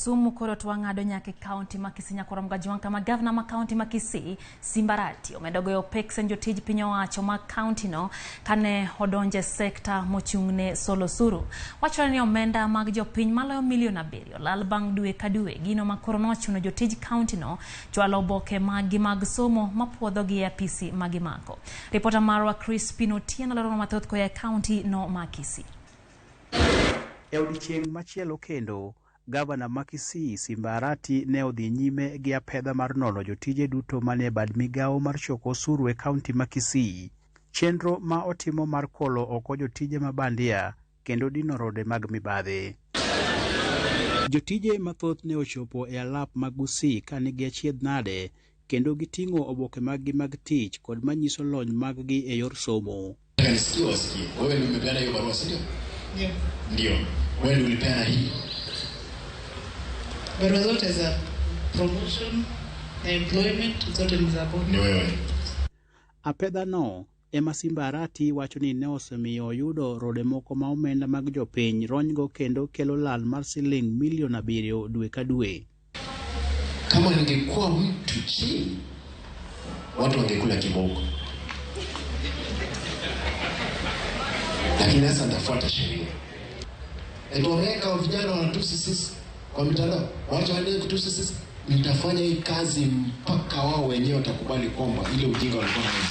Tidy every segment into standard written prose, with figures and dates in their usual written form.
Kisumu koro to wang'ado nyaka e kaunti ma Kisii Nyakwar Mgajwang' kama gavana ma kaunti ma Kisii Simba Arati omedo goyo peksen jotij piny owacho ma kaunti no kane odonje sekta mochung'ne solo osuru. Wachore ni omenda mag jopiny maloyo milion 7 lal bang' dwe ka dwe, gino ma koro nochuno jotij kaunti no chwalo oboke maggi mag somo mapuodhogi e apisi ma gimako. Ripota marwa Crispin Otieno leronwa mathoth koa e kaunti no ma Kisii. E odiechieng' machielo kendo, gavana ma Kisii Simba Arati ne odhi nyime gi apedha mar nono jotije duto manie bad migawo mar choko osuru e kaunti ma Kisii. Chenro ma otimo mar kolo oko jotije ma bandia kendo dino rode mag mibadhi. Jotije mathoth ne ochopo e alap mag Gusii ka nigi achiedh nade kendo giting'o oboke maggi mag tich kod manyiso lony maggi e yor somo. Nisikie wasikie. Wewe ndio umepeana hiyo barua, si ndio? Ndio. Ndio. Wewe ndio ulipeana hii. Barua zote za promotion na employment zote ni za bodi. Ni wewe. Apedha no ema Simba Arati wacho ni ne osemiyo oyudo rode moko ma omenda mag jopiny ronygo kendo kelo lal mar siling milion 7 dwe ka dwe. Kama ningekuwa mtu chini, watu wangekula kiboko, lakini sasa nitafuata sheria. Eti wameweka vijana wanatusi sisi kwa mitandao, wacha waendelee kutusi sisi. Nitafanya hii kazi mpaka wao wenyewe watakubali kwamba ile ujinga walikuwa nayo.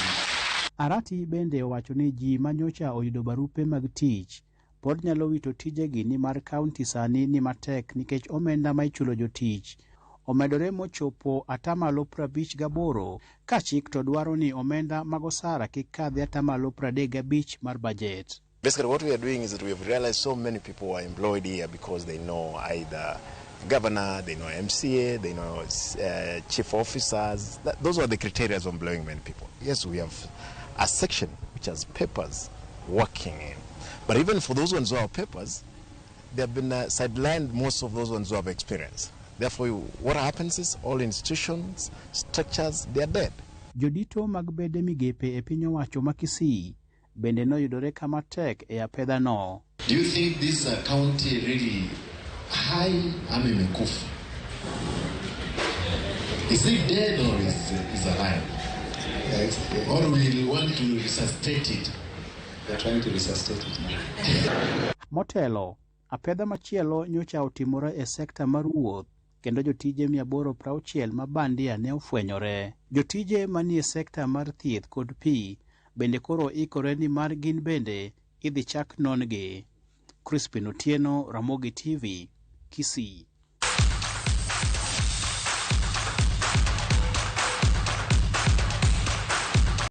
Arati bende owacho ni ji manyocha oyudo barupe mag tich pod nyalo wito tijegi nimar kaunti sani ni matek nikech omenda ma ichulo jotich omedore mochopo atamalo 58 ka chik to dwaro ni omenda mag osara kik kadhi atamalo 35 mar bajet. Basically what we are doing is that we have realized so many people are employed here because they know either governor, they know MCA, they know chief officers. Those are the criteria of employing many people. Yes, we have a section which has papers working in. But even for those ones who have papers, they have been sidelined, most of those ones who have experience. Therefore, what happens is all institutions, structures, they are dead. Jodito mag bede migepe e piny owacho ma Kisii bende noyudore kama tek e apedha no. Do you think this county really high ama imekufa? Is it dead or is alive? Yeah, or we want to resuscitate it? They are trying to resuscitate it now. Motelo, apedha machielo nyocha otimore e sekta mar wuoth kendo jotije 860 ma bandia ne ofwenyore. Jotije manie sekta mar thieth kod pi bende koro ikore ni mar gin bende idhi chak non-gi. Crispin Otieno, Ramogi TV, Kisii.